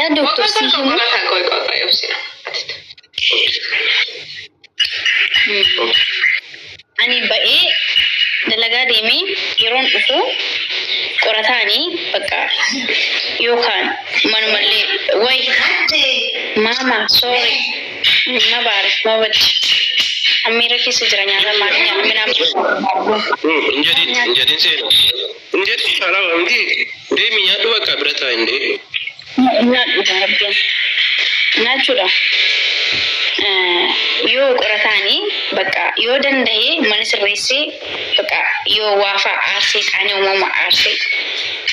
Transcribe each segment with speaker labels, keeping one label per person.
Speaker 1: Yaa doktor
Speaker 2: Waggaa
Speaker 1: si
Speaker 2: tokko
Speaker 1: himu.
Speaker 2: qorataa qoy qoy qoy obsina. Atitu.
Speaker 1: Ani ba'ee dalagaa deemee yeroon dhufu qorataanii bakka yookaan manumallee wayi maama sorry ma baare ma badde ammiira keessa jira nyaata maal nyaata minaan.
Speaker 3: Hin jedhin, hin jedhin seena. Hin jedhin karaa miti. Deemi nyaadhu bakka bira taa'e hin deemi.
Speaker 1: Nyaadhu rabbiin nyaachuudha. Yoo qorataanii bakka yoo danda'e mana sirreessee bakka yoo waafaa aarsee qaanii uumama aarsee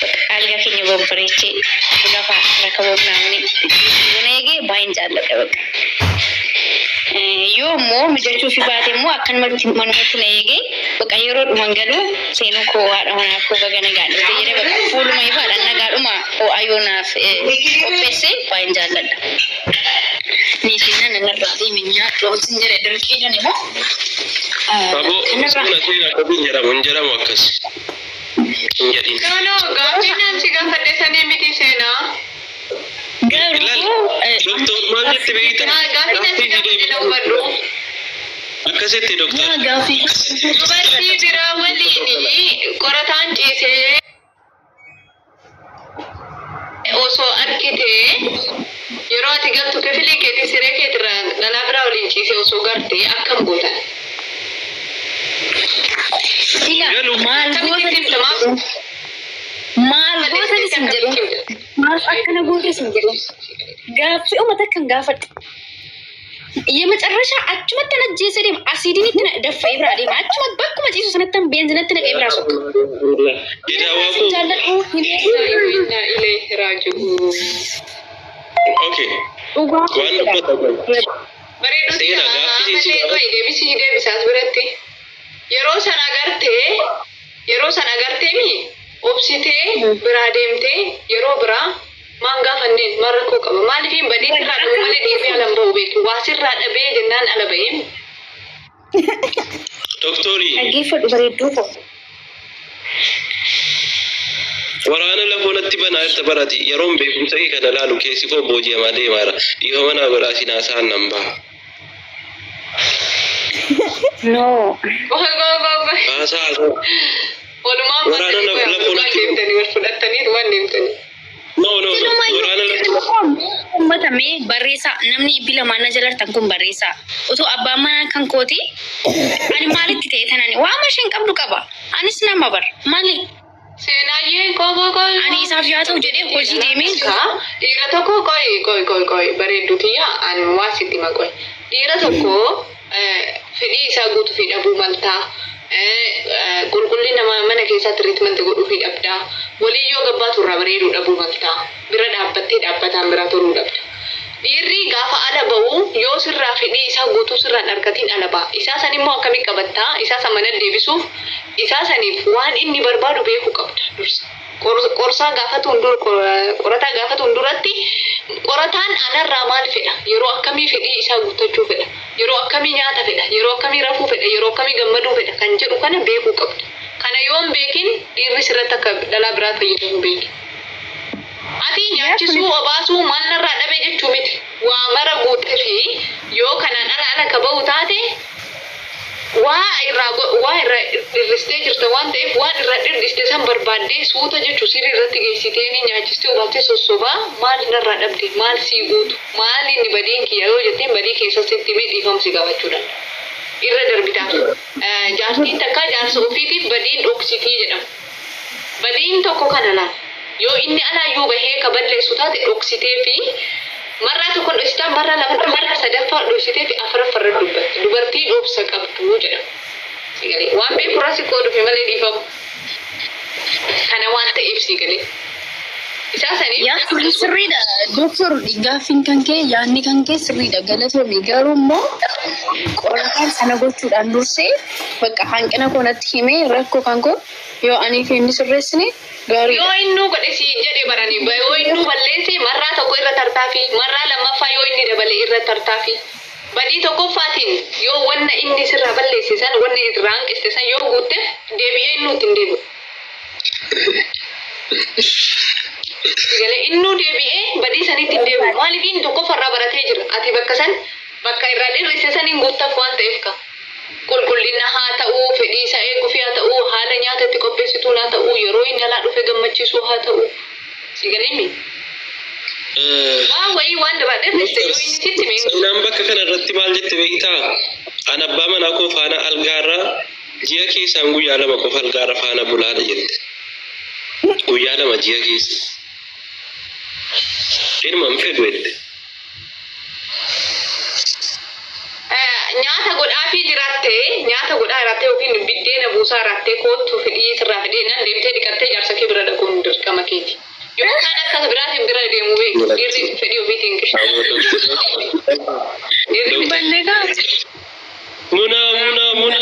Speaker 1: bakka algaa keenya babbareechee lafa rakaboo namni buna eegee baay'een jaalladha bakka. Yoo immoo mijachuu fi baate immoo akkanumatti manumatti na eegee bakka yeroo dhuman galuu seenuu koo haadha manaa koo baga nagaan dhufte jedhee bakka fuuluma ifaadhaan nagaadhuma ho'aa yoo naaf qopheesse baay'een jaalladha. Niitiin nan narraa deeme nyaadhu sin jedhe dirqiidhaan immoo
Speaker 3: Aboo
Speaker 1: kanarraa
Speaker 3: seena seena akkasiin hin jedhamu hin jedhamu akkas. Hin jedhin.
Speaker 2: No no gaaffii naan si gaafadhe sanii miti seenaa.
Speaker 3: Ilaali
Speaker 1: garuu
Speaker 3: doktor maal jette beektaa?
Speaker 2: Gaaffii naan si
Speaker 3: Gaaffii
Speaker 2: gaafadhe
Speaker 3: deebi.
Speaker 2: na hubadhu.
Speaker 3: Akkasitti doktor.
Speaker 1: yaa gaaffii
Speaker 2: Dubartii biraa waliin qorataan ciisee osoo argite yeroo ati galtu kifilii keetii siree keetirraa dhalaa biraa waliin ciisee osoo garte akkam gootan?
Speaker 1: ila
Speaker 3: Galu.
Speaker 1: maal
Speaker 2: Akkamitti
Speaker 1: gootan
Speaker 2: itti
Speaker 1: isin
Speaker 2: himta maaf
Speaker 1: jedhu maal gootan
Speaker 2: balleessite
Speaker 1: isin jedhu
Speaker 2: akkamitti himta?
Speaker 1: maal akkana goote isin jedhu gaaffii uummata kan gaafadhu. የመጨረሻ achumatti na ajjeesee deema asiidiin itti na daffa'ee biraa deema achumatti bakkuma ciisu sanatti beenzinatti naqee biraa sokka.
Speaker 3: Gidaawaa
Speaker 1: Sin
Speaker 3: koo.
Speaker 1: jaalladhu hin
Speaker 2: Inna ilayhi raaji'uun.
Speaker 3: Okay.
Speaker 1: dhugaa
Speaker 3: Waan dubbata kun.
Speaker 2: Bareedutti
Speaker 3: Seena gaaffii si
Speaker 2: ammallee
Speaker 3: gaafadhu.
Speaker 2: qoy deebisii deebisaas biratti. Yeroo sana agartee yeroo sana agartee mi obsitee biraa deemtee yeroo biraa maan gaafanneen maal rakkoo qaba maaliif hin badii sirraa dhabu malee dhiirri ala hin ba'u beeku waa sirraa dhabee jennaan ala ba'ee.
Speaker 3: Doktorii
Speaker 1: dhaggeeffadhu bareedduu koo.
Speaker 3: waraana lafoonatti banaa irra barati yeroon beekumsa kee kana laalu keessi koo booji'amaa deemaara. Dhiifama naa godhaa sin haasa'an nan baha.
Speaker 1: No.
Speaker 2: Qoy qoy qoy qoy.
Speaker 3: Haasaa haasaa.
Speaker 2: Walumaan
Speaker 3: Waraana
Speaker 2: baatanii qoy
Speaker 3: lafoonatti
Speaker 2: waan deemtanii wal fudhattanii waan deemtanii.
Speaker 3: No no no.
Speaker 1: Silumayyuu
Speaker 3: Waraana lafoon.
Speaker 1: uummata mee barreessaa namni dhibbi lamaan na jalartan kun barreessaa otoo abbaan manaa kan kooti ani maalitti ta'e tanani waama isheen qabdu qaba anis nama bar maali
Speaker 2: Seenaayyee qoy qoy qoy.
Speaker 1: ani isaaf yaa ta'u jedhee hojii deemee
Speaker 2: Dhiira tokko qoy qoy qoy qoy bareeddu tiyya ani waa sitti hima qoy. Dhiira tokko fedhii isaa guutuu fi dhabuu maltaa. Qulqullina mana keessaa tiriitmenti godhuu fi dhabdaa. Walii yoo gabbaatu irraa bareeduu dhabuu maltaa. Bira dhaabbattee dhaabbataan biraa toluu dhabda. Dhiirri gaafa ala ba'u yoo sirraa fedhii isaa guutuu sirraan argatiin ala ba'a. Isaa san immoo akkamitti qabattaa? Isaa san mana deebisuuf isaa saniif waan inni barbaadu beekuu qabda dursa. Qorsaa gaafatu hundur qorataa gaafatu hunduratti qorataan anarraa maal fedha? Yeroo akkamii fedhii isaa guuttachuu fedha? Yeroo akkamii nyaata fedha? Yeroo akkamii rafuu fedha? Yeroo akkamii gammaduu fedha? Kan jedhu kana beekuu qabda. Kana yoo hin beekin dhiirri sirratti akka dhalaa biraa fayyadamu beeki. Ati nyaachisuu obaasuu maal narraa dhabe jechuu miti. Waa mara guutee fi yoo kanaan ala ala ka ba'u taate waa irraa waa irraa dhirristee jirta waan ta'eef waan irraa dhirriste san barbaaddee suuta jechuu sirrii irratti geessitee ni nyaachistee obaaftee sossobaa maal narraa dhabde maal sii guutu maal inni badiin kiyya yoo jetteen badii keessa sitti himee dhiifama si gaafachuu danda'a. Irra darbitaaf. Jaartiin takka jaarsa ofiitiif badiin dhoksitii jedhama. Badiin tokko kana laal. Yoo inni alaayyuu bahee ka balleessu taate dhoksitee fi marraa tokko dhoksitaa marraa lama marraa sadaffaa dhoksitee fi afuraffarra dubbatti. Dubartii dhoksa qabdu jedhama. Sigalee waan beekurraa si qoodufi malee dhiifamu. Kana waan ta'eef sigalee. Isaa saniif
Speaker 1: Yaa sirrii sirriidha. Doktor gaaffiin kan kee yaadni kan kee sirriidha galatoomi garuu immoo qorataan sana gochuudhaan dursee bakka hanqina koo natti himee rakkoo kan koo yoo anii fi inni sirreessine gaariidha.
Speaker 2: Yoo innuu godhe siin jedhe baranii yoo innuu balleesse marraa tokko irra tartaafi marraa lammaffaa yoo inni dabale irra tartaafi. Badii tokkoffaatiin yoo wanna inni sirraa balleesse san wanna irraa hanqiste san yoo guutteef deebi'ee innuu ittiin deebi'u. Galee innuu deebi'ee badii sanitti hin deebi'u. Maaliif inni tokko farraa baratee jira. Ati bakka san bakka irraa dhirrisse saniin guuttaaf waan ta'eef ka. Qulqullina haa ta'uu, fedhii isaa eeguuf haa ta'uu, haala nyaata itti qopheessituun haa ta'uu, yeroo inni alaa dhufe gammachiisuu haa ta'uu. Si galee waan wayii waan dabaa dhirrisse yoo inni sitti miidhu.
Speaker 3: Seenaan bakka kana irratti maal jette beektaa? An abbaa manaa koo faana algaarraa ji'a keessaan guyyaa 2 qofa algaarra faana bulaadha jette. Guyyaa 2 ji'a keessa. Ilma hin fedhu jette.
Speaker 2: Nyaata godhaafii jiraattee, nyaata godhaa jiraattee yookiin biddeena buusaa jiraattee koottu fedhii sirraa fedhee nan deemtee dhiqattee jaarsa kee bira dhaquun dirqama keeti. Yookaan akka biraatiin bira deemu beeku dhiirri fedhii ofiitiin qishxaa.
Speaker 3: Muna, Muna, Muna.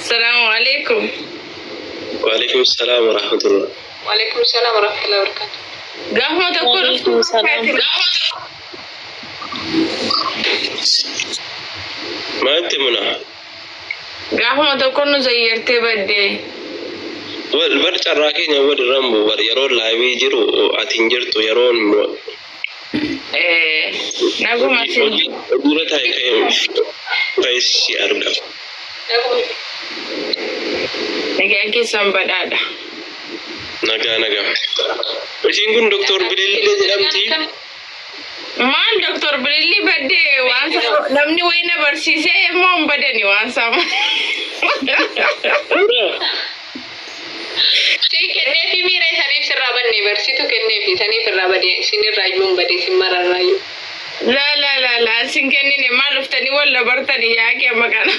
Speaker 4: Salaamu alaikum.
Speaker 3: Waalaikum salaam wa rahmatullah.
Speaker 2: Waalaikum salaam wa rahmatullahi wa barakatuh.
Speaker 4: Gaafuma tokko dhuftu.
Speaker 3: Maal jette, Muna?
Speaker 4: Gaafuma tokko nu zayyartee baddee.
Speaker 3: Wal bar carraa keenya wal irraan bu'u bar yeroo live jiru ati hin jirtu yeroon
Speaker 4: Naguma sin.
Speaker 3: Hojiirra taa'e ka'ee si arga.
Speaker 4: Nagaan keessan badhaadha.
Speaker 3: Nagaa, nagaa. Ishiin kun Doktor Bilillee jedhamti.
Speaker 4: Maal Doktor Bililli baddee waan namni wayii na barsiisee immoo hin badani waan sama.
Speaker 2: Si kenneefi miira isaniif sirraa banne barsiitu kenneefi isaniif irraa badee isinirraa iyyuu hin badee isin mararraa iyyuu.
Speaker 4: La la la la, sin kennine maal uftanii wal dabartanii yaaqee amma kana.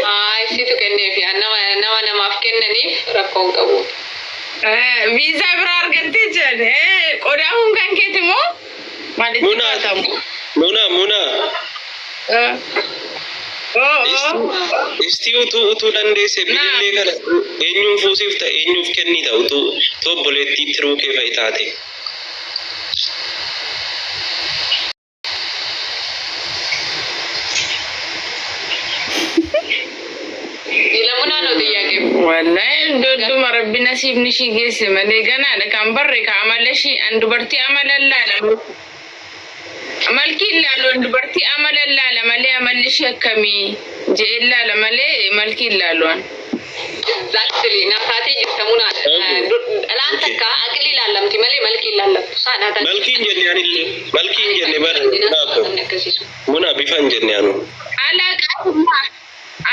Speaker 2: Haa, isitu kenneefi nama nama namaaf kennaniif rakkoo hin qabu.
Speaker 4: Viizaa biraa argattee jiran qodaa kun kan keeti moo maalitti
Speaker 3: Muna.
Speaker 4: baatamu?
Speaker 3: Muna, Muna.
Speaker 4: Oo oo.
Speaker 3: Istii utuu dandeesse bilillee kana eenyuun fuusiif ta'e, eenyuuf kennita utuu obboleettii tiruu kee fa'i taate?
Speaker 2: Lamunaan nuti yaaqeef.
Speaker 4: Wallahi dodduma rabbi nasiibni ishii geesse malee ganaadha kan barre ka amala ishii an dubartii amala laala. Malkii ilaalu an dubartii amala laala malee amalli ishii akkamii je'ee laala malee malkii ilaalu an.
Speaker 2: Exactly. Na taatee jirta munaadha. Dhalaan takka aqlii laallamti malee malkii laallamtu. Saadhaa taate.
Speaker 3: Malkii hin jenne anillee. Malkii hin jenne bara munaa ko.
Speaker 2: Akkasiisu.
Speaker 3: Munaa bifa hin jenne anu.
Speaker 4: አላቃትማ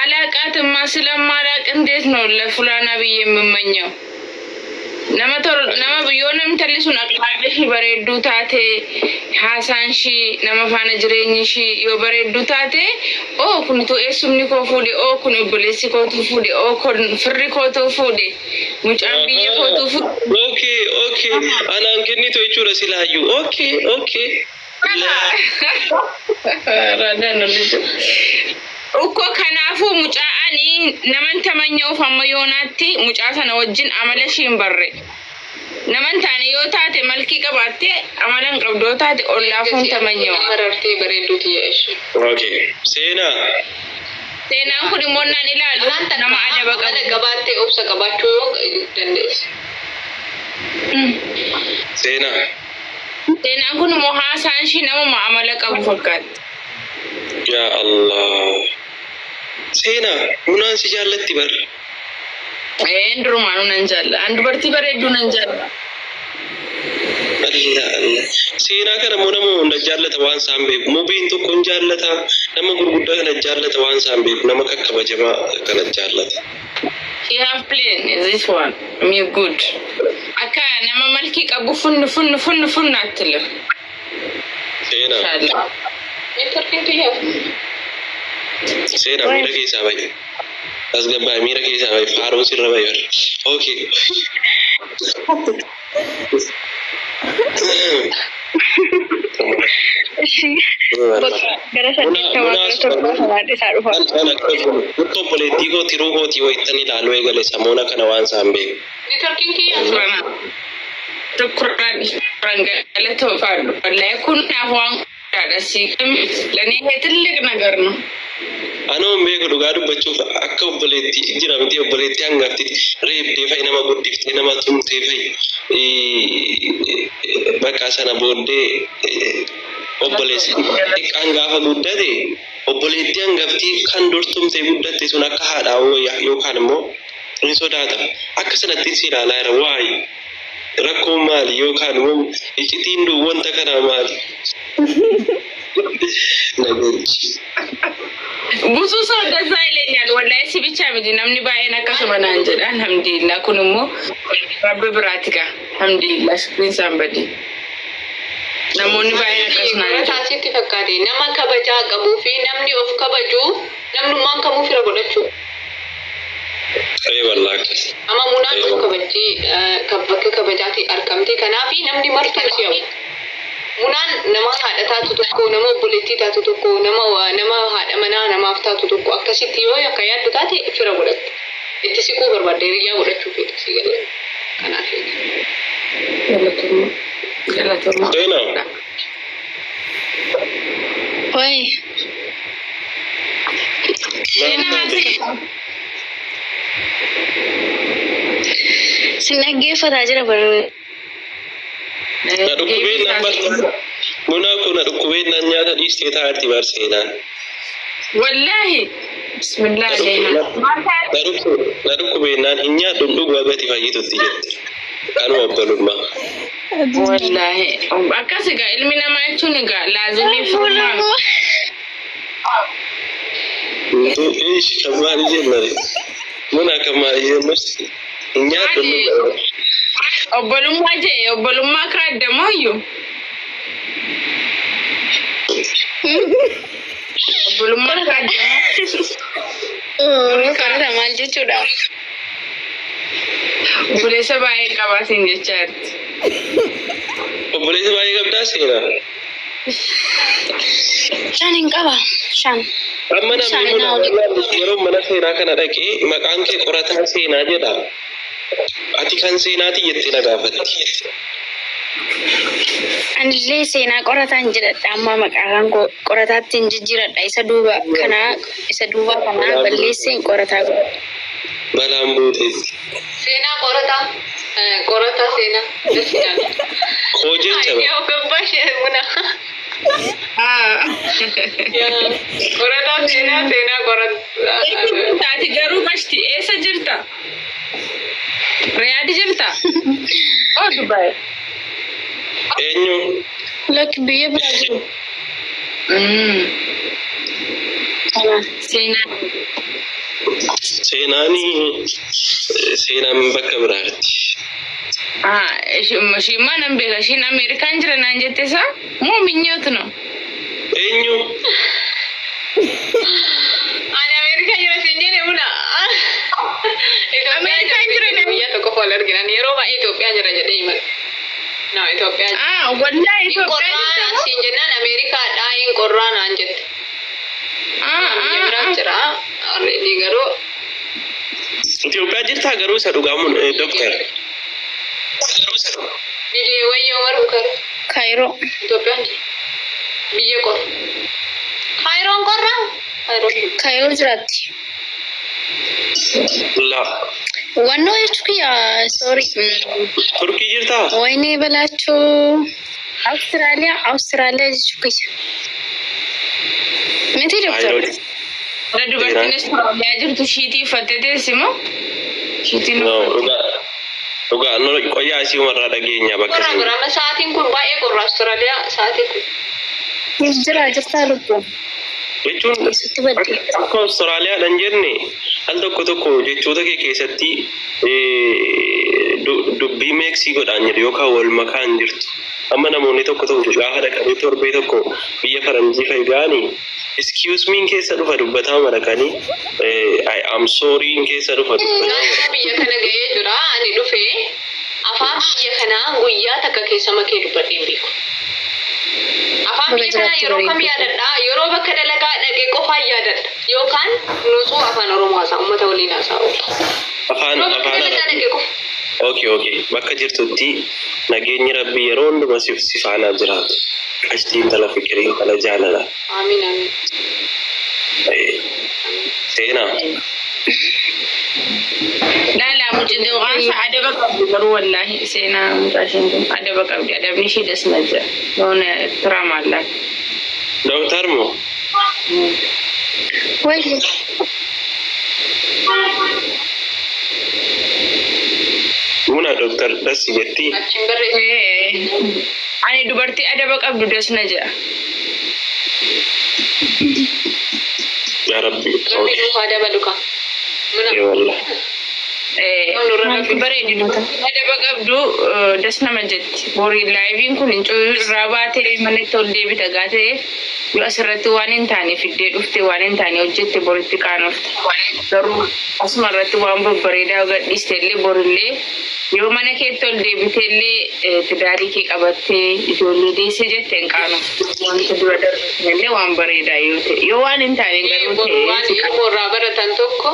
Speaker 4: አላቃትማ ስለማላቅ እንዴት ነው ለፉላና ብዬ የምመኘው? Nama tol nama yoo namni talli sun aqlaalli ishii bareedduu taate, haasaan ishii, nama faana jireenyi ishii yoo bareedduu taate, oo kun tu eessumni koo fuudhe, oo kun obboleessi kootu fuudhe, oo kun firri kootu fuudhe, mucaan biyya kootu fuudhe.
Speaker 3: Okay. Anaan kennitu jechuudha silaayyuu. Okay.
Speaker 4: Raadaan ollitu. Ukkoo kanaafuu mucaa ani naman tamanya'uuf amma yoonaatti mucaa sana wajjin amala ishii hin barre. Naman taane yoo taate malkii qabaatte amala hin qabdu yoo taate ollaafuun tamanya'u.
Speaker 2: Marartee bareedduuti jechuudha.
Speaker 3: Okay. Seenaa.
Speaker 4: Seenaan kun immoo naan ilaalu
Speaker 2: Dhalaan takka
Speaker 4: nama adaba
Speaker 2: amala
Speaker 4: qabu.
Speaker 2: qabaattee obsa qabaachuu yoo dandeesse.
Speaker 3: Seenaa.
Speaker 4: Seenaan kun immoo haasaan ishii namuma amala qabu fakkaatti.
Speaker 3: Yaa Allah. Seenaa, munaan si jaallatti bar.
Speaker 4: Een durumaanuu nan jaalla. An dubartii bareedduu nan jaalla.
Speaker 3: Allah Allah. Seenaa kana immoo nama hunda jaallata waan isaan beeku. Mubiin tokko hin jaallata. Nama gurguddaa kana jaallata waan isaan beeku. Nama kakkabajamaa kana jaallata.
Speaker 4: She have plan this one. Me good. Akka nama malkii qabu funnu funnu funnu funnu አትልም።
Speaker 3: Seenaa.
Speaker 4: Inshallah.
Speaker 2: Networkiin kiyyaaf.
Speaker 3: Seenaa, miira keessaa bahi. Tasgabbaa, miira keessaa bahi. Faaruun sirra bahi bar. Okay.
Speaker 1: Ishi gara 80 gara 70 isaa dhufa.
Speaker 3: Akka obboleettii koo tiruu kootii wayittan ilaaluu eegale samoona kana waan isaan beeku.
Speaker 2: Networkiin kiyyaaf.
Speaker 4: Shukran, shukran, galatoo faadhu. Wallahi kun naaf waan guddaadha. Si ለእኔ ይሄ ትልቅ ነገር ነው።
Speaker 3: Anoo hin beeku dhugaa dubbachuuf akka obboleetti jira miti obboleetti hangaftitti reebdee fa'i nama guddiftee nama tumtee fa'i bakka sana booddee obboleessi xiqqaan gaafa guddate obboleettii hangaftii kan dur tumtee guddatte sun akka haadhaa wayyaa yookaan immoo ni sodaata. Akka sanatti si ilaalaa jira waayi rakkoon maali yookaan immoo iccitiin wanta kanaa maali? Nageenyi.
Speaker 4: ብዙ ሰው እንደዛ ይለኛል። ወላሂ si ብቻ miti namni baay'een akkasuma naan jedha. Alhamdulillah kun immoo Rabbi biraati gaa. Alhamdulillah shukriin isaan badi. Namoonni baay'een akkas naan jedhu.
Speaker 2: Qorataa sitti fakkaate nama kabajaa qabuu fi namni of kabaju namnummaan kamuu fira godhachuu.
Speaker 3: Ee wallaa akkas.
Speaker 2: Amma munaan of kabajii bakka kabajaatti argamte kanaaf namni martuu si hawu. Munaan nama haadha taatu tokko, nama obboleettii taatu tokko, nama haadha manaa namaaf taatu tokko akkasitti yoo akka yaaddu taate fira godhattu. Itti siquu barbaadde hiriyaa godhachuu feete si galee. Kanaaf.
Speaker 4: Galatoomaa. Galatoomaa.
Speaker 3: Seenaa.
Speaker 1: Wayi.
Speaker 4: Seenaa haasa'e.
Speaker 1: Sin dhaggeeffataa jira bara.
Speaker 3: Na dhukkubeen naan barta. Munaa kun na dhukkubeen naan nyaata dhiistee taa'aatti bar seenaan.
Speaker 4: Wallaahi. Bismillah alayhi.
Speaker 3: Na dhukkubeen naan hin nyaadhu hin dhugu agati fayyitutti jette. Kanuma obbolummaa.
Speaker 4: Wallaahi. Akkas egaa ilmi namaa jechuun egaa laazimii firummaa.
Speaker 3: Ish kan maali jennare. Munaa kan maali jennus hin nyaadhu hin dhugu.
Speaker 4: Obbolummaa jee obbolummaa kaadda mooyyuu. Obbolummaa kaadda moo.
Speaker 1: Qorata maal jechuudha?
Speaker 4: Obboleessa baay'ee qabaatiin jechaa jirti.
Speaker 3: Obboleessa baay'ee qabdaa seenaa.
Speaker 1: Shan hin qaba. Shan.
Speaker 3: Amma namni yeroo mana seenaa kana dhaqee maqaan kee qorataa seenaa jedha. Ati kan seenaati jettee na gaafatti.
Speaker 1: Anillee seenaa qorataan jedhadha. Amma maqaa kan qorataatti hin jijjiiradha. Isa duuba kanaa isa duuba kanaa balleesseen qorataa godha.
Speaker 3: Balaan buuteetti.
Speaker 2: Seenaa qorataa. Qorataa seenaa. ደስ ይላል።
Speaker 3: Koo jecha bara.
Speaker 2: ያው ገባሽ ሙና qorataa seenaa seenaa qorataa.
Speaker 4: Ati garuu qashti eessa jirta? Riyaadi jirta? Oh Dubaay.
Speaker 3: Eenyu?
Speaker 1: Lakki biyya biraa jiru.
Speaker 4: Seenaa.
Speaker 3: Seenaanii seenaan bakka biraatti.
Speaker 4: Ishimmaa nan beeka ishiin Ameerikaan jira naan jette isaa moo minyootu no?
Speaker 3: Eenyu?
Speaker 2: Ani Ameerikaa jira siin jedhe muna.
Speaker 4: Ameerikaan jira namni.
Speaker 2: Guyyaa tokko wal arginan yeroo baay'ee Itoophiyaa jira jedhee himatu. Na Itoophiyaa jira.
Speaker 4: Ah wallahi
Speaker 2: Hin
Speaker 4: Itoophiyaa
Speaker 2: qorraa
Speaker 4: jirta moo?
Speaker 2: siin jennaan Ameerikaadhaa hin qorraa naan jette. Biyya biraa jira. Already garuu
Speaker 3: Itoophiyaa jirtaa garuu isa dhugaamuun doktar.
Speaker 2: Biyya wayya Umar Bukar.
Speaker 1: Kaayiroo.
Speaker 2: Itoophiyaan jira. Biyya qorra. Kaayiroon qorraa? Kaayiroon.
Speaker 1: Kaayiroo jiraatti.
Speaker 3: La.
Speaker 1: Wannoo jechuu kiyya sorry.
Speaker 3: Turkii jirtaa?
Speaker 1: ወይኔ በላቸው አውስትራሊያ አውስትራሊያ jechuu kiyya. Miti doktor.
Speaker 3: Kaayiroo.
Speaker 4: Warra dubartiin Austraaliyaa jirtu shiitii uffattee teessi moo? Shiitiin
Speaker 3: No,
Speaker 4: uffatte.
Speaker 3: dhugaa. Dhugaa no qoyyaa isii umarraa dhageenya bakka
Speaker 2: Qorra
Speaker 3: isin.
Speaker 2: bira amma sa'aatiin kun baay'ee qorra Austraaliyaa sa'aatiin kun.
Speaker 1: Jira jirtaa lubbuun.
Speaker 3: Jechuun
Speaker 1: Eessatti badde?
Speaker 3: akka Austraaliyaadhaan jenne al tokko tokko jechoota kee keessatti dubbii meeksii godhaan jiru yookaan wal makaan jirtu. Amma namoonni tokko tokko gaafa dhaqanii torbee tokko biyya faranjii fa'i ga'anii excuse me keessa dhufa dubbataa madaqanii I am sorry keessa dhufa dubbataa.
Speaker 2: Naannoo biyya kana ga'ee jira ani dhufee afaan biyya kanaa guyyaa takka keessa makee dubbadhee hin beeku. Afaan
Speaker 1: Bakka
Speaker 2: biyya kanaa
Speaker 1: jiraatti
Speaker 2: yeroo kam
Speaker 1: bareedu.
Speaker 2: yaadadha? Yeroo bakka dalagaa dhaqee qofaan yaadadha. Yookaan nuusuu afaan Oromoo haasa'a uummata waliin haasa'u.
Speaker 3: Afaan
Speaker 2: Yeroo bakka
Speaker 3: afaan
Speaker 2: dalagaa dhaqee qofa.
Speaker 3: Okay. Bakka jirtutti nageenyi rabbii yeroo hundumaa si faana jiraatu. Qashtii intala fiqirii intala jaalala.
Speaker 2: Amiin amiin.
Speaker 3: Seenaa.
Speaker 4: Laalaa mucaan waan adaba qabdi garuu wallaahi seenaa mucaa isheen kun adaba qabdi, adabni ishee dasna jira yoona iftiraam allaat.
Speaker 3: Dooktar moo?
Speaker 1: Way.
Speaker 3: Muna dooktar das jetti.
Speaker 2: Achiin barreessu.
Speaker 4: Ani dubartii adaba qabdu dasna jira.
Speaker 3: Yaa Rabbi.
Speaker 2: Rabbi nuuf haa dabalu ka. Muna.
Speaker 3: Ee wallahi.
Speaker 4: Bareedi, adaba qabdu das nama jetti. Borii laayiviin kun hin irraa baatee manatti ol deebita gaatee yoo asirratti waan hin taane fiddee dhufte, waan hin taane hojjette, boritti qaanofte. Garuu asuma irratti waan babbareedaa gadhiiste illee, borillee yoo mana keetti ol deebite illee, tidaarii kee qabattee ijoollee deessee jette hin qaanoftu. Wanta dura darbe illee waan bareedaa yoo ta'e, yoo waan hin taane garuu
Speaker 2: Boru waan
Speaker 4: ta'e
Speaker 2: ilmoo irraa baratan tokko,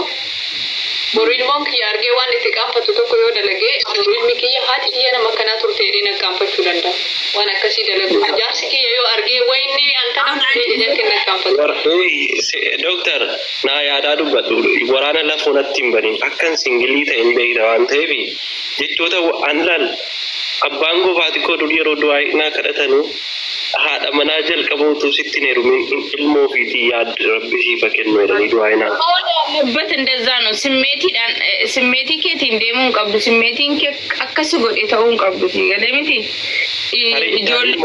Speaker 2: boru ilmoon kiyya argee waan itti qaanfatu tokko yoo dalagee, boru ilmi kiyya haati kiyya nama akkanaa turte jedhee na qaanfachuu danda'a. Waan akkasii dalagu. Jaarsi kiyya yoo argee wayinni antana fuudhee jedhee na qaanfatu.
Speaker 3: Dooktar, naa yaadaa dubbadhu, waraana lafoo natti hin banin, akkan single ta'e hin beekna waan ta'eef jechoota an laal abbaan gofaati koo dur yeroo du'aa naa kadhatanu haadha manaa jalqaba utuu sitti hin heerumin ilmoo ofiitii yaaddu rabbi siif haa kennu jedhanii du'aa naa.
Speaker 4: መሆን ያለበት እንደዛ ነው። ስሜቲidhaan ስሜtii keetiin deemuu hin qabdu. Simmeetiin kee akkas godhe ta'uu hin qabdu. Si galee miti? Ijoollee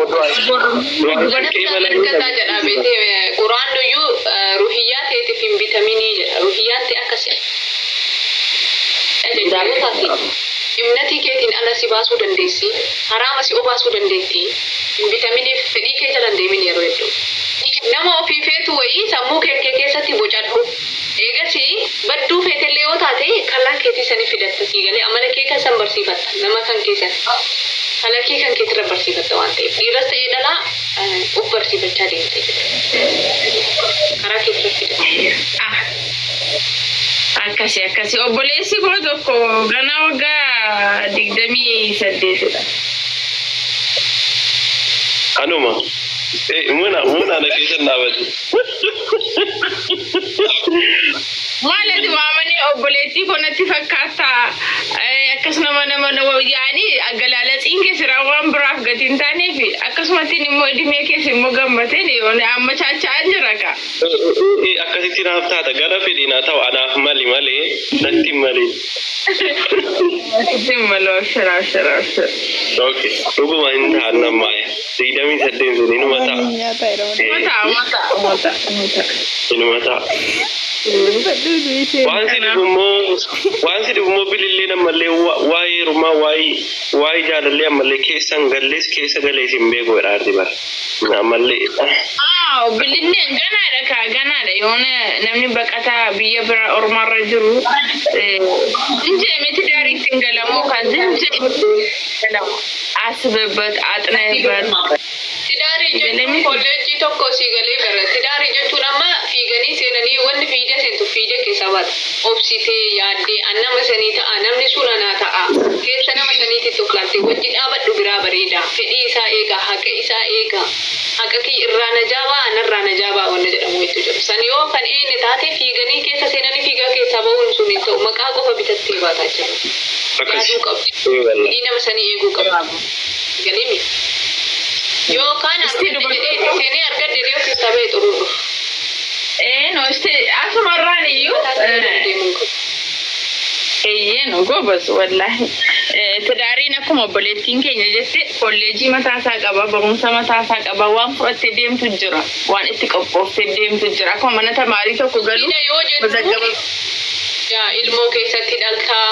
Speaker 2: Argataa jedha beetee quraan iyyuu ruhiyyaa teetiif hin bitaminii jedha. Ruhiyyaan ta'e akkasi ajajjuu taate imnatii keetiin ala si baasuu dandeessi. Haraama si obaasuu dandeetti. Hin bitaminiif, fedhii kee jala hin deemin yeroo hedduu. Nama ofii feetu wayii sammuu kee keessatti bocadhu. Eegas badduu feetellee yoo taate kalaa keetii sanii fidatta, sii galee amala kee kan san barsiifatta, nama kan keessan. Kala kee kan keetirra barsiifatta waan ta'eef dhiiras ta'ee dhalaa of barsiifachaa deemte jechuudha. Karaa keetirra fidatta.
Speaker 4: Akkasi akkasi, obboleessi koo tokko ganaa waggaa 28dha.
Speaker 3: Anuma. Muna muna na keessan dhaabate.
Speaker 4: Maalati waamanii obboleettii koo natti fakkaata, akkasuma nama nama yaani agalaalatsiin keessa waan biraaf gati hin taaneef akkasumatti immoo idimee keessa immoo gammateen amma chaacha'an jira ka.
Speaker 3: Akkasitti naaf taata, gara fedhii naa ta'u, anaaf mali malee natti hin malin.
Speaker 4: Sitti hin malu, abshira abshira abshira.
Speaker 3: Okay, dhuguma hin ta'an nammaa'e. 28 sun inuma ta'a.
Speaker 4: Mata mata mata mata.
Speaker 3: Inuma ta'a. Waan si dhibu immoo bilillee ammallee waa'ee heerumaa, waa'ee jaalallee ammallee keessan gallees keessa galees hin beeku jedha arti bara. Ammallee.
Speaker 4: Aaw, bililleen ganaadha kaa, ganaadha. Yoona namni baqataa biyya bira ormaarra jiru zinjeemeti daariitti hin galamoo kan zinjee asibበት አጥነህበት
Speaker 2: Tidaarii jechuun kolleejjii tokko sii galee bara. Tidaarii jechuun amma fiiganii seenanii wanni fiidee seentu fiidee keessa baata. Obsitee yaaddee an nama sanii ta'a, namni sun anaa ta'a. Keessa nama saniititti of laaltee wajji dhaabadhu biraa bareeda. Fedhii isaa eegaa, haqa isaa eegaa. Haqa kiyya irraa najaa ba'a, anarraa najaa ba'a wanni jedhamu hedduu jiru. San yoo kan eenye taate fiiganii keessa seenanii fiigaa keessaa bahuun sun hin ta'u, maqaa qofa bitattee baataa jira.
Speaker 3: Akkas.
Speaker 2: Yaaduu qabdi. Fedhii nama sanii eeguu qabdi. Galimi. Yookaan argadhe jedhee itti seenee argadhe yoo keessaa ba'e xuruu dhufu.
Speaker 4: No, እስቲ asumarraan iyyuu
Speaker 2: Deemuun qabu.
Speaker 4: Eeyyee, nu gobas wallahi. Tidaariin akkuma obboleettiin keenya jette kolleejii mataasaa qaba, barumsa mataasaa qaba, waan fudhattee deemtu jira, waan itti qophooftee deemtu jira. Akkuma mana tamaarii tokko galu
Speaker 2: Ina yoo jennu yaa ilmoo keessatti dhaltaa,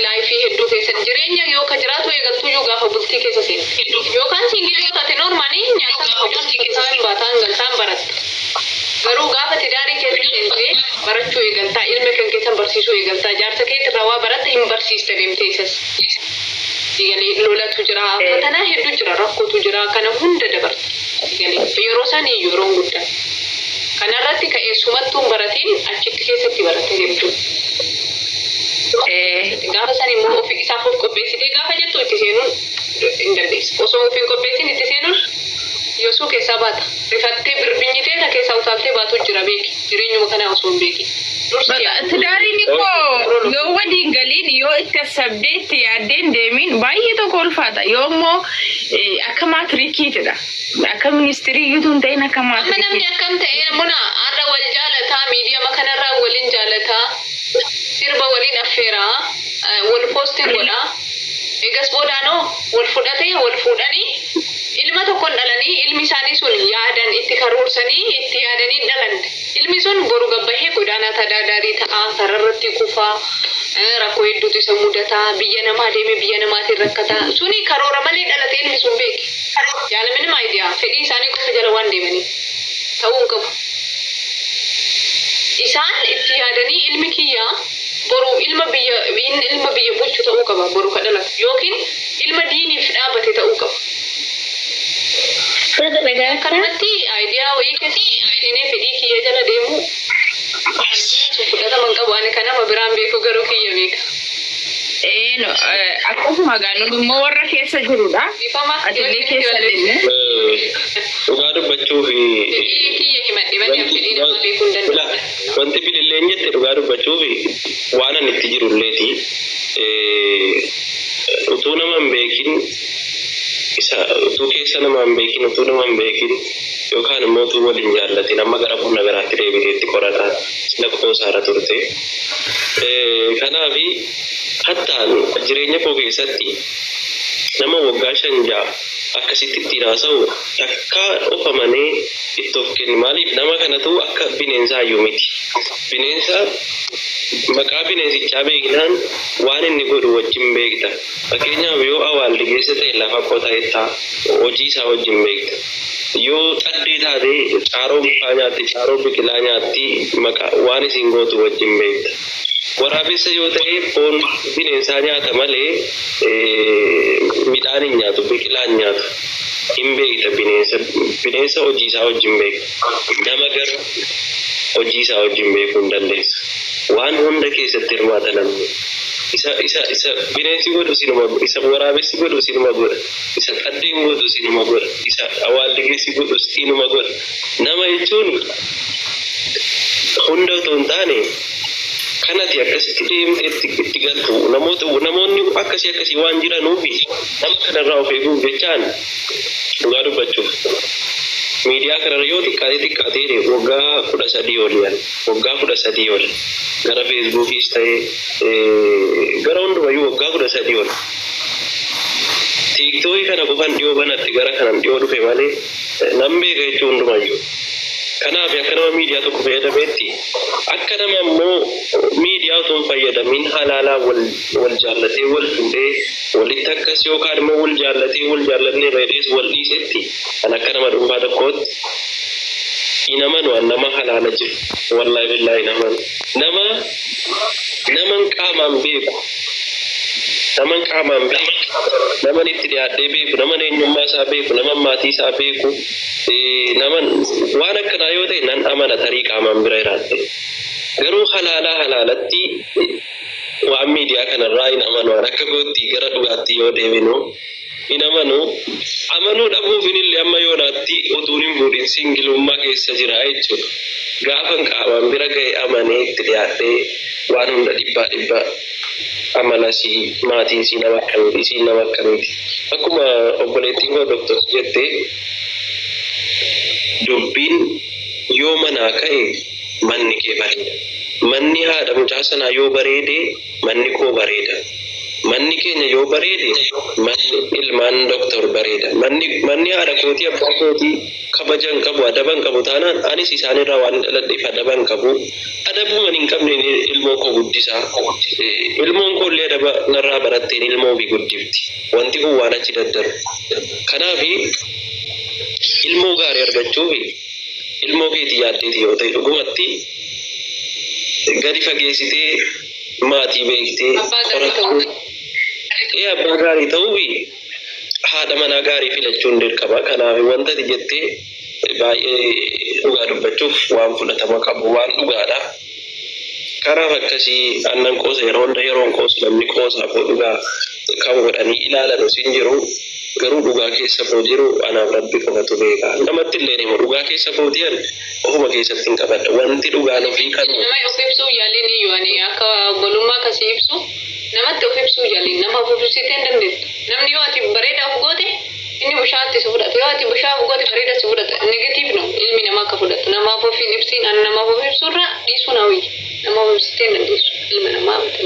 Speaker 2: life hedduu keessatti jireenya yoo ka jiraatu eegaltuu gaafa bultii keessa seente. Yookaan single yoo taate normal nyaata bultii keessa baataan galtaan baratta. Garuu gaafa tidaarii keessa seentee barachuu eegaltaa, ilma kan keessan barsiisuu eegaltaa, jaarsa keetirraa waa baratta, hin barsiista deemtee isas. Eegalee lolatu jira, fatanaa hedduu jira, rakkootu jira, kana hunda dabarta. Eegalee yeroo sanii yeroon guddaa. Kanarratti ka eessumattuu hin baratiin achitti keessatti barate deemtu. Gaafa san immoo ofii isaaf of qopheessitee gaafa jettu itti seenuun hin dandeessu. Osoo of hin qopheessin itti seenuun Yoosuu keessaa baata. Rifattee birbinyitee ta keessaa utaaltee baatu jira beeki. Jireenyuma kanaa osoo hin beekin. Dursi yaadu.
Speaker 4: ትዳሪን እኮ yoo waliin galiin yoo itti asabdee itti yaaddeen deemiin baay'ee tokko ulfaata. Yoo immoo akka maatirikiitidha. Akka ministiriitu hin ta'in akka
Speaker 2: Amma namni
Speaker 4: maatirikiiti.
Speaker 2: akkam ta'e muna har'a wal jaalataa, miidiyama kanarraa waliin jaalataa, sirba waliin affeeraa, wal poostii godhaa. Egas boodaanoo wal fudhatee wal fuudhanii ilma tokkoon dhalanii, ilmi isaanii sun yaadan itti karoorsanii itti yaadanii dhalan. Ilmi sun boru gabbahee godaanaa tadaadaarii ta'aa, kararratti kufaa, rakkoo hedduutu isa mudataa, biyya namaa deemee biyya namaatiin rakkataa. Suni karoora malee dhalate ilmi sun beeki. Yaalamini maayidiyaa fedhii isaanii qofa jala waan deemanii ta'uu hin qabu. Isaan itti yaadanii ilmi kiyyaa boru ilma biyya bulchu ta'uu qaba boru ka dhalatu, yookiin ilma diiniif dhaabate ta'uu qaba. Akkanumatti aayidiyaa wayii keessa seenee fedhii kiyya jala deemu sun fudhatama hin qabu. Ani kan nama biraan beeku, garuu kiyya beeka.
Speaker 4: Ee, akkasuma gaa immoo warra keessa jirudha.
Speaker 2: Ifama.
Speaker 4: Atillee keessa deemne.
Speaker 3: Dhugaa dubbachuu fi
Speaker 2: Fedhii kiyya himadhe malee fedhii nama beekuu hin danda'u.
Speaker 3: Wanti bililleen jette dhugaa dubbachuu fi waan ani itti jirulleeti. Utuu nama hin beekin, isa utuu keessa nama hin beekin, utuu nama hin beekin yookaan immoo utuu waliin jaallatin amma gara fuula garaatti deebiteetti qorata lakkoofsaarra turte. Kanaafi hattaan jireenya koo keessatti nama waggaa 5, 6 akkasitti ittiin haasa'u takkaa of amanee itti of kennu. Maaliif? Nama kanatu akka bineensaa iyyuu miti. Bineensa maqaa bineensichaa beeknaan waan inni godhu wajjin beekta. Fakkeenyaaf, yoo awwaalli keessa ta'e lafa qota jettaa, hojii isaa wajjin beekta. Yoo xaddee taate caaroo mukaa nyaatti, caaroo biqilaa nyaatti, maqaa waan isin gootu wajjin beekta. Waraabessa yoo ta'e foon bineensaa nyaata malee midhaan hin nyaatu, biqilaa hin nyaatu. Hin beekta, bineensa hojii isaa wajjin beekta. Nama garuu hojii isaa wajjin beekuu hin dandeessu. Waan hunda keessatti hirmaata namni. Isa bineensi godhu sinuma, isa waraabessi godhu sinuma godha. Isa xaddeen godhu sinuma godha. Isa awwaalli geessi godhu sinuma godha. Nama jechuun hunda otoo hin taane kanati akkasitti deemtee itti galtu. Namoonni akkasii akkasii waan jiranuufi nama kanarraa of eeguuf jechaan, dhugaa dubbachuuf, miidiyaa kanarra yoo xiqqaatee xiqqaatee waggaa 13 ol yan waggaa 13 ol gara feesbuukiis ta'ee gara hundumayyuu waggaa 13 ol. Tiiktookii kana qofan dhiyoo banatti gara kanan dhiyoo dhufe malee nan beeka jechuu hundumayyuu. Kanaaf akka nama miidiyaa tokko fayyadameetti, akka nama immoo miidiyaa otoo hin fayyadamiin halaalaa wal jaallatee wal fuudhee walitti akkas yookaan immoo wal jaallatee wal jaallatee reedhees wal dhiisetti, kan akka nama dhuunfaa tokkootti hin amanu. An nama halaala jiru, wallaahi billaahi, hin amanu. Nama naman qaamaan beeku, naman qaamaan beeku, naman itti dhiyaadhee beeku, naman eenyummaa isaa beeku, naman maatii isaa beeku, naman waan akkanaa yoo ta'e nan amana, tarii qaamaan bira jiraadhe. Garuu halaalaa halaalatti waan miidiyaa kanarraa hin amanu. Waan akka gootti gara dhugaatti yoo deebinu hin amanu. Amanuu dhabuufin illee amma yoonaatti utuun hin fuudhin singilummaa keessa jira jechuudha. Gaafan qaamaan bira ga'e amanee itti dhiyaadhee waan hunda dhibbaa dhibbaa amalasii, maatiin sii nama akkamiiti, isiin nama akkamiiti. Akkuma obboleettiin koo doktor jettee, dubbiin yoo manaa ka'e manni kee bareeda. Manni haadha mucaa sanaa yoo bareede manni koo bareeda. Manni keenya yoo bareede manni ilmaan doktor bareeda. Manni haadha kootii abbaa kootii kabajan qabu, adaban qabu taanaan anis isaanirraa waan dhaladheef adaban qabu. Adabuma hin qabne ilmoo koo guddisaa. Ilmoon koo illee adaba narraa baratteen ilmoo ofii guddifti. Wanti kun waan achi daddarbu. Kanaafi ilmoo gaarii argachuuf ilmoo keetii yaaddeeti yoo ta'e dhugumatti gadi fageessitee maatii beektee
Speaker 2: Abbaa gaarii ta'uu.
Speaker 3: Ee, abbaa gaarii ta'uufi haadha manaa gaarii filachuun dirqama. Kanaaf wanta ati jettee baay'ee dhugaa dubbachuuf waan fudhatama qabu, waan dhugaadha. Kanaaf akkasii aannan qoosa yeroo hunda yeroon qoosu namni qoosaa koo dhugaa kan godhanii ilaalan hin jiru. Garuu dhugaa keessa koo jiru anaaf Rabbi qofatu beeka. Namatti illee himu dhugaa keessa kootii ani ofuma keessatti hin qabadha. Wanti dhugaan ofii kanuma.
Speaker 2: Nama of ibsuu yaaliin iyyuu ani akka obbolummaa akkasii ibsu namatti of ibsuu yaaliin nama of ibsitee hin dandeettu. Namni yoo ati bareeda of goote inni bushaatti si fudhata. Yoo ati bushaa of goote bareeda si fudhata. Negative no ilmi namaa akka fudhatu. Namaaf of hin ibsiin ani namaaf of ibsuurra dhiisuu na wayya. Namaaf ibsitee hin dandeessu ilma namaa miti.